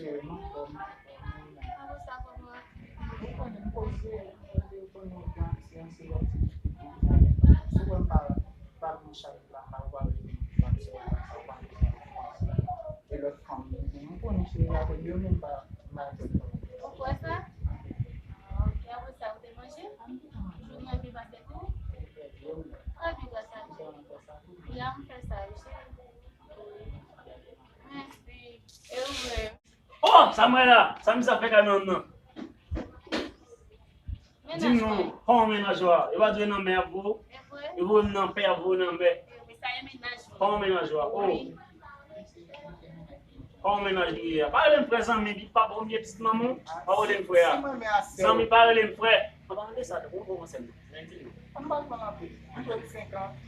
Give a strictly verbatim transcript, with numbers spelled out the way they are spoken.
Mwen anfòm. Kòman sa, kòman? Ou konnen m poze, ou konnen ou gen anksiyete, lòt ti pitit. Si w wè m pa, pa pran chay la, pa w pa rele m, pa m se w pa sa, w pa m bezwen panse. E lòt fanm, m konnen se la, yo menm pa, m pa fè l. Ou kwè sa? Ah, ok, apre sa, ou te manje? Jounen byen pase tou? Trè byen, gras a Dye. Ya, m fè sa, wi, cheri. Mèsi. E ou menm? Oh, sa m wè la, sa misye ap fè kamyon nan. Di m Mennaj non, mwen. Kòman mennaj ou a? Yo pa dwe nan mè ap voye? E vre? Yo voye m nan pè ap voye nan mè. E vre, sa e mennaj mwen. Kòman mennaj ou a? Oh, Wi. Kòman mennaj ou ye a? Pa rele m frè, zanmi, pi pa premye pitit manman w. Pa rele m frè a. Si mwen men a sè Zanmi, pa rele m frè. An pa rele sa, tankou yon kòmansè m. Jan di nou. An pa pran anpil. Mwen jwenn senk an.